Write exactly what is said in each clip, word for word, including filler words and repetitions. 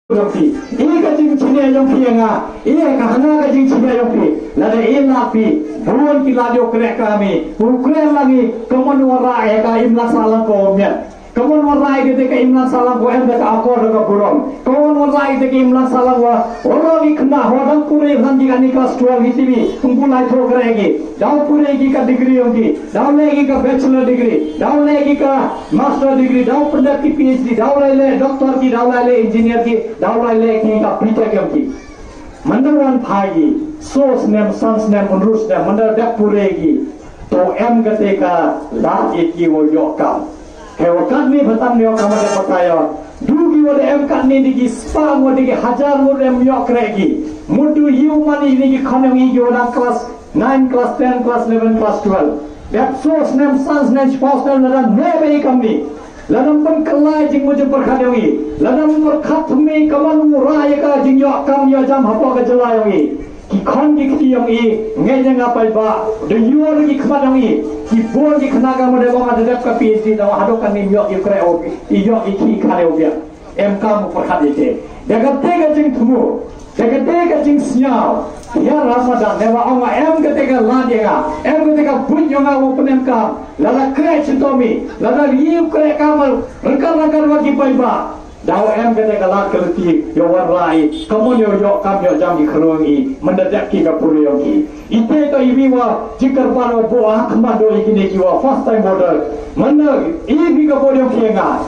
jong phi. I ka jingchine jong phi ïa nga, i ka hana ka jingchine jong phi. Lada i la phi, bun ki la dio kreh ka mi, u kreh lang i, ka mon wa ra ïa ka im la sa lang ko miat. Ka mon wa ra ïa ka te ka im la sa lang ko em da ka akor da ka burom. Ka mon wa ra ïa ka te ka im la sa lang wa, wa ra i kna ho dang pure han di ka ni class twelve hi ti mi, ung bu lai tho kreh ki. Daw pure ki ka degree ong ki, daw le ki ka bachelor degree, daw le ki ka master degree, daw pendek ki P H D, daw le le doctor ki, daw le le engineer ki, daw le le ki ka B Tech ong ki. Manda wan phai ki, so snem, san snem, ynru snem, manda dep pure ki. To em kate ka lad ïa ki wa ïoh kam. He wa katni pha tam ne wa kam de pha ka ïoh. Du ki wa da em katni di ki spah wa di ki hajar wa da em ïoh kreh ki. Mut du ïu mani ni ki khon ong i ki wa dang class nine, class ten, class eleven, class twelve. Dep so snem, san snem, shiphew snem, lada ne ba i kam ni. Lada pynkylla jingmut jingpyrkhat ïa i. Lada pyrkhat thymmai ka man u ra ïa ka jingïoh kam ïoh jam hapoh ka jylla ïa i. Ki khon ki kti ïa i, ngeit ïa nga paidbah, da ïoh ki khmat ïa i. Ki bun ki khynnah ka mut ba nga da dep ka P H D da haduh kane ïoh i kreh u, i ïoh i ki kane u biang. Em kam u pyrkhat ïa te. Da kate ka jingthmu, da kate ka jingsngew. Ïa Ramadan, ne ba ong em kate ka lad ïa nga, em kate ka buit ïa nga u pynem kam. Lada kreh chitom i, lada ïa kreh kam, ryngkat ryngkat wa ki paidbah. Daw em kate ka lad ka lynti, ïa wan rai, ka mon ïa ïoh kam ïoh jam ki khrong i, manda dep ki ka pure ïa ki. Ite to i wi wa, jingkyrpad wa bo ha khmat do i kine ki wa, first time voter. Manda, i wi ka bo ïa ki nga.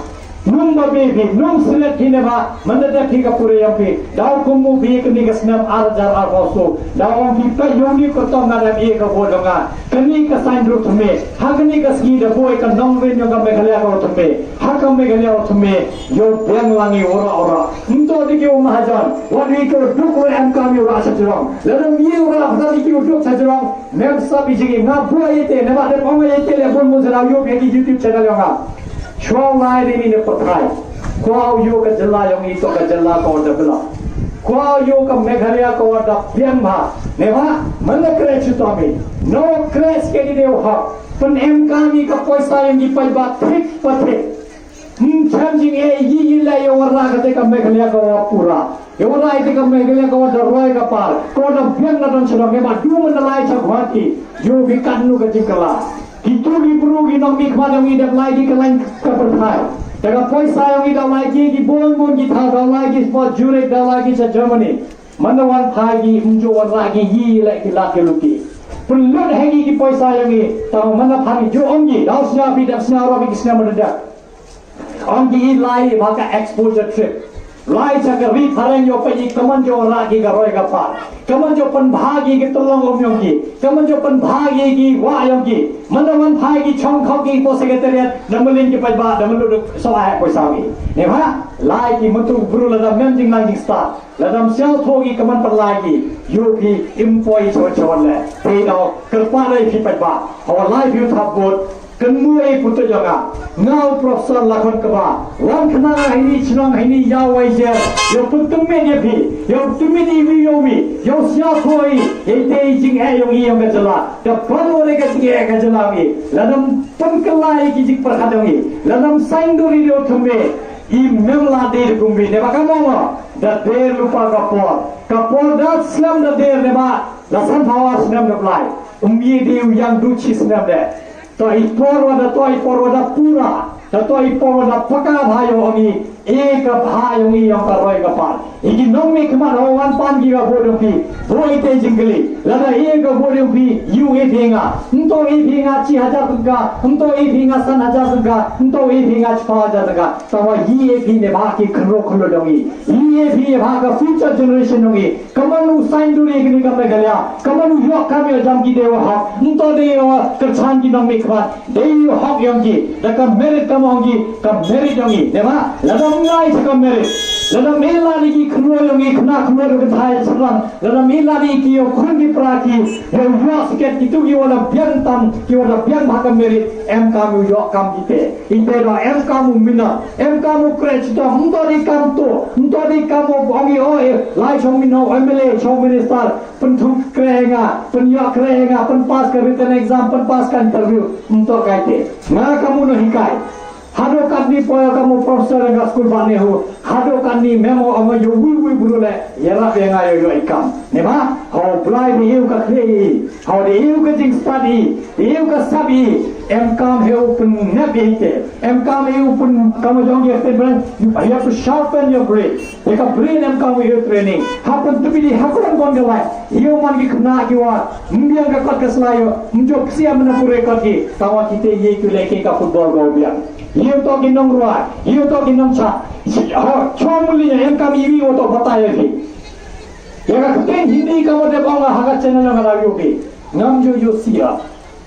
Num ba bi bi, num silet ki ne ba, manda dep ki ka pure ïa ki. Daw kum mu bi kini ka snem ar jar ar hosu. Daw ong ki pa ïa ni ko tong na dep i ka bo ïa nga. Kani ka sign dur thymme. Ha kani ka sngi da bo i ka nongwin ïa ka Meghalaya ka thymme. Ha ka Meghalaya thymme. Ïoh biang lang i ora ora. Nto di ki u mahajan. Wa di ki u duk u em kam i ora sa jrong. Lada mi ora, lada di ki u duk sa jrong. Mem sap i jing i nga bua i te. Nema dem ong i te le bun bun sa daw ïoh biang i YouTube channel ïa nga. Chwa lai di ni ne pathai. Kwa u ïoh ka jylla ïong i to ka jylla ka wa da bela. Kwa u ïoh ka Meghalaya ka wa da biang bha. Nema, mana kreh chitom i. No kreh ke di de u hap. Pynem kam i ka poisa ïong i paidbah thik pa thik. Hm, cham jing e, yi yi la ïa wa ra kate ka Meghalaya ka wa pura. Ïa wa ra kate ka Meghalaya ka wa da roi ka par. Ka wa da biang na don shnong, ïa ba du man da lai cha Guwahati. Ïoh bi katnu ka jingkylla. Ki tu ki bru ki nongmihkhmat ïong i dep lai ki ka lain ka pyrthai. Da ka poisa ïong i da lai ki ki bun bun ki thaw, da lai ki spot Zurich, da lai ki cha Germany. Manda wan phai ki, ym ju wan ra ki yi le ki lad ki luti. Pynlut ha ki ki poisa ïong i, taw manda phai ki ju ong ki, daw sñiaw bi dep sñiaw ra bi ki sñiaw manda dep. Ong ki i lai ba ka exposure trip. Lai cha ka ri phareng ïoh peit i kaman jong ra ki ka roi ka par. Kaman jong pynbha ki ki tyllong um ïong ki. Kaman jong pynbha ki ki wah ïong ki. Manda wan phai ki chong khok ki po secretariat da mlin ki paidbah da mlin duk so ai poisa ki. Ne ba lai ki mutu bru la da mem jinglang jingstad. La dam siaw tho ki kaman pynlai ki, ïoh ki im poi chawat chawat le. Phi daw, kyrpad ïa phi paidbah, hawa lai phi u thap vote, kynmaw ïa putu jong nga. Nga u Professor Lakhon Kba, wan khynnah nga ha ini chnong ha ini ïa wai jer, ïa u pyntymmen ïa phi, ïa u tymmen ïa wi ïa wi, ïa u siaw tho ïa, ïa ite i jingeh ïong i ïong ka jylla. Da ban ware ka jingeh ka jylla ïong i, la dam pynkylla ïa ki jingpyrkhat ïong i, la dam saiñdur ïa u thymme, i mem la dei da kumbi, ne ba ka mong. Da der lypa ka por. Ka por da slem da der ne ba la san phew ar snem da blai. Um ye de u yang du chi snem de. To i por wa da, to i por wa da pura. Da to i por wa da paka bha ïong i. E ka bha ïong i ïong ka roi ka par. I ki nongmihkhmat hawa wan pan ki ka vote ïong phi. Vote i te jingkylli. Lada e ka vote ïong phi. Ïoh e phi nga. Nto e phi nga chi hajar tyngka. Nto e phi nga san hajar tyngka. Nto e phi nga chiphew hajar tyngka. Tawa hi e phi ne ba ki khynro khynro ïong i. Hi e phi ne ba ka future generation ïong i. Kaman u saiñdur ïa kini ka Meghalaya. Kaman u ïoh kam ïoh jam ki dei wa hok. Nto dei wa kyrchan ki nongmihkhmat. Dei u hok ïong ki. Da ka merit kam ong ki. Ka merit ïong i. Dei ba? Lada ngai sa ka merit. Lada me la ni ki khynro ïong i khna khynro ïong ka thai srang. Lada me la ni ki ïoh khun ki pra ki. Ïoh ïoh siket ki tu ki wala biang tam. Ki wala biang ba ka merit. Em kam u ïoh kam ki te. Ite da em kam u mina, em kam u kreh chitom, nto di kam to, nto di kam u ong i o e, lai chong mino, M L A, chong minister, pynthut kreh nga, pynïoh kreh nga, pynpass ka written exam, pynpass ka interview, nto kai te. Nga kam u no hikai. Haduh katni poi ka mo professor ka skul ba ne hu. Haduh katni memo amo yo wi wi bru le. Yara pe nga yo yo ikam. Ne ma. Ho blai di hiu ka kre i. Ho di hiu ka jing study. Di hiu ka sabi. Em kam hiu pun nep i te. Em kam hiu pun kam jong ye te bran. You have to sharpen your brain. Ïa ka brain em ka wi training. Hapdeng tu bidi hapdeng kon ka lai. Ïa man ki khynnah ki wa. Mbiang ka kot ka slai ïa. Mjop sia mana pure kot ki. Tawa kita ye ki leke ka football go biang. Ïa to ki nong rua. Ïa to ki nong cha. Ho, chong muli ïa em kam iwi wa to batai ïa ki. Ïa ka ktien Hindi ka wa dep ong ha ka channel nga la ïa ki. Ngam ju ïa sia.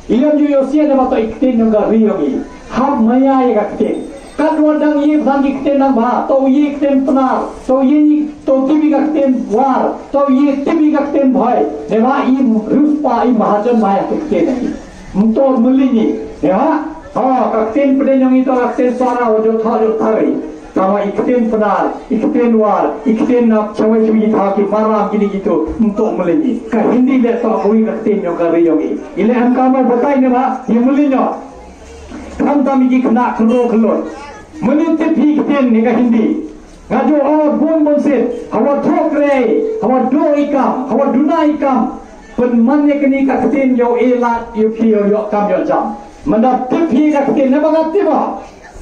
Ïa ju ïa sia ne ma to i ktien nong ka ri ïa ki. Hap maya ïa ka ktien. Kat wa dang ïa dang ki ktien nang ba. To ïa ktien Pnar. To ïa ni to tibi ka ktien War. To ïa tibi ka ktien Bhoi. Ne ma i ruspa i mahajan maya ka ktien ni. Mto melini. Ne ma. Ha, ka ktien pede nong ito ka ktien Sara wa jo tha jo tari. Tawa i ktien Pnar, i ktien War, i ktien nap, chawai chawai i tha ki maram kini kitu, mto melini. Ka Hindi le to ui ka ktien nong ka ri ïa ki. Ile em kam batai ne ma, i melini. Kam tam i ki khynnah khro khlo. Meli tip hi ktien ne ka Hindi. Nga ju ong bun bun sit, hawa thok re, hawa do i kam, hawa duna i kam. Pynman ïa kini ka ktien ïa u elat, ïa u phi ïa u kam ïa u jam. Manda tip hi ka ktien, ne ba nga tip ba.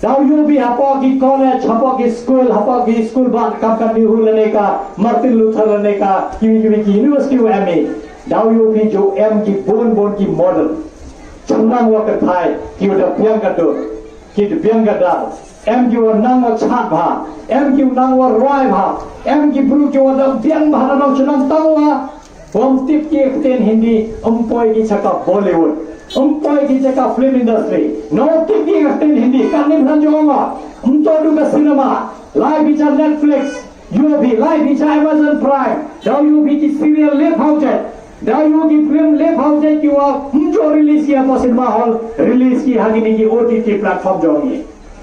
Daw ïa u bi hapoh ki college, hapoh ki school, hapoh ki school ba kam ka Nehru lane ka Martin Luther lane ka kiwi kiwi ki university u em i. Daw ïa u bi ju em ki bun bun ki model. Chynrang wa ka thai, ki u da biang ka dur. Ki biang ka dar, em ki wa nang wa chat bha, em ki nang wa rwai bha, em ki bru ki wa da biang bha da nang chnang tang wa. Bom tip ki ktien Hindi, um poi ki chaka Bollywood, um poi ki chaka film industry. No tip ki ktien Hindi, kan nim han jong wa. Um to du ka cinema, lai bi cha Netflix, ïa u bi lai bi cha Amazon Prime, da ïa u bi ki serial le phau chat. Da ïa u ki film le phau jai ki wa, mjo release ki ha cinema hall, release ki ha kini ki O T T platform jong ngi.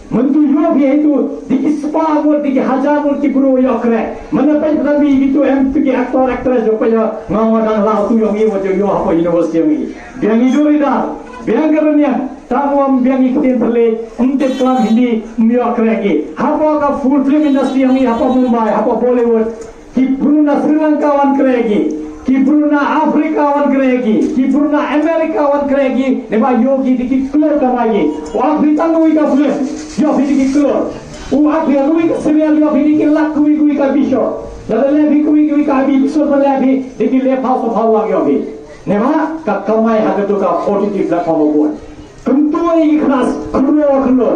Myntu ïa u bi ha itu, di ki spah ngut, di ki hajar ngut ki bru ïa kre. Mana pa ita bi ki tu em tu ki actor actress jong pa ïa, nga wa dang la tu jong ngi wa jong ïa hapoh university jong ngi. Biang i duri da, biang ka raniang, tang wa biang i ktien thale, um tip klam Hindi, um ïa kre ki. Hapoh ka full film industry jong ngi, hapoh Mumbai, hapoh Bollywood. Ki bru na Sri Lanka wan kre ki. Ki bru na Africa wan kre ki. Ki bru na America wan kre ki. Ne ba ïa u ki di ki klur ka mai ki. U Africa nui ka film. Ïa u ki di ki klur. U Africa nui ka serial ïa u ki di ki lak kui kui ka bisho. La da le bi kui kui ka bisho ma le bi di ki le pau so pau lak ïa u ki. Ne ba ka kamai ha ka tu ka O T T platform u bun. Kumtu i knas khro khro.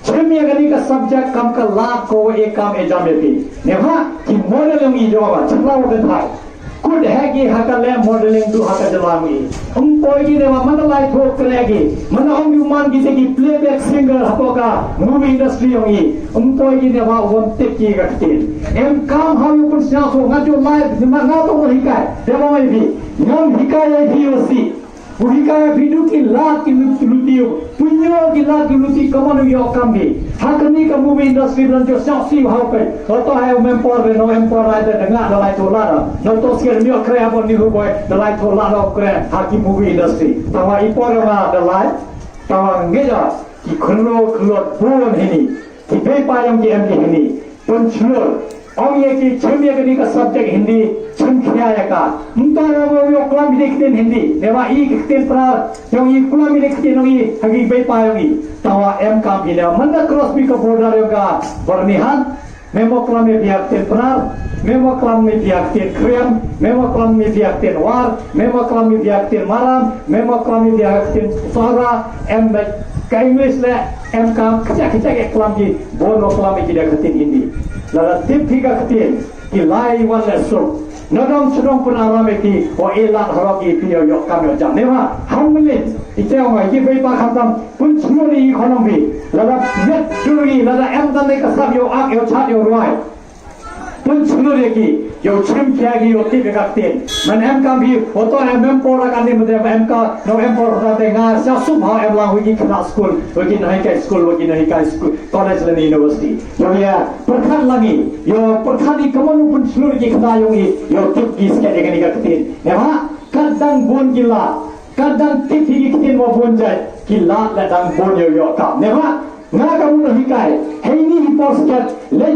Chim ïa kani ka subject kam ka lad ko e kam e jam ïa phi. Ne ha ki model ïa ngi jong ba chakla wa ka thai. Kut ha ki ha ka le modeling tu ha ka jylla ngi. Um poi ki ne ba mana lai thok kre ki. Mana ong yu man ki te ki playback singer ha ka movie industry ïa ngi. Um poi ki ne ba won tip ki ka ktien. Em kam ha yu pun sñiaw so nga ju lai ne ma nga to hikai. Te ba mai phi. Ngam hikai ïa phi ïa si. U hikai phi du ki lad ki lut- luti u. Puñol ki lad ki luti kaman u ïoh kam bi. Ha kani ka movie industry ban jooh sñiaw si u ha u peit. Oto hai u mempor re no empor rai te danga da lai thola da. No to sier miok kre ha bon ni hu boi da lai thola da u kre ha ki movie industry. Tawa i por ma da lai. Tawa ngeja ki khunlo khunlot bun hini. Ki bei pa ïong ki em ki hini. Pynchlur. Ong ïa ki chim ïa kani ka subject Hindi, chim khia ïa ka. Mynta ïa u ïoh klam ïa ki ktien Hindi. Ne ba i ki ktien Pnar, ïong i klam ïa ki ktien ïong i, ha ki bei pa ïong i. Tawa em kam hi ne. Mynta cross bi ka border ïong ka Byrnihat. Memo klam ïa ki ktien Pnar. Memo klam ïa ki ktien Kriam. Memo klam ïa ki ktien War. Memo klam ïa ki ktien Maram. Memo klam ïa ki ktien Sohra. Em ba ka English le. Em kam kchak kchak e klam ki. Bun wa klam ïa ki da ka ktien Hindi. Lada tip phi ka ktien, ki lai wan leh suk. Nadong chnong pun aram ïa ki, wa e lad harok ïa phi ïoh kam ïoh jam. Ne ma, ham mlin, i te ong ïa ki bei pa khamtam, pun chnong i khonong bi. Lada net duri, lada em tan ne ka sap ïoh ak, ïoh chat, ïoh ruai. Pun chnong ïa ki, ïoh chim khia ki, ïoh tip ïa ka ktien. Man em kam bi, oto em em por ka ni mete em ka, no em por ka te nga, sa sum ha em lang wi ki kena school, wi ki nahi kai school, wi ki nahi kai school. College lane university. Ïoh ïa pyrkhat lang i, ïoh pyrkhat i kaman u pynshlur ki khynnah ïong i, ïoh tip ki skhet ïa kane ka ktien. Ne ha, kat dang bun ki lad, kat dang tip hi ki ktien wa bun jait, ki lad la dang bun ïoh ïoh kam. Ne ha, Nga ka mut nonghikai, heini hi por sket, leit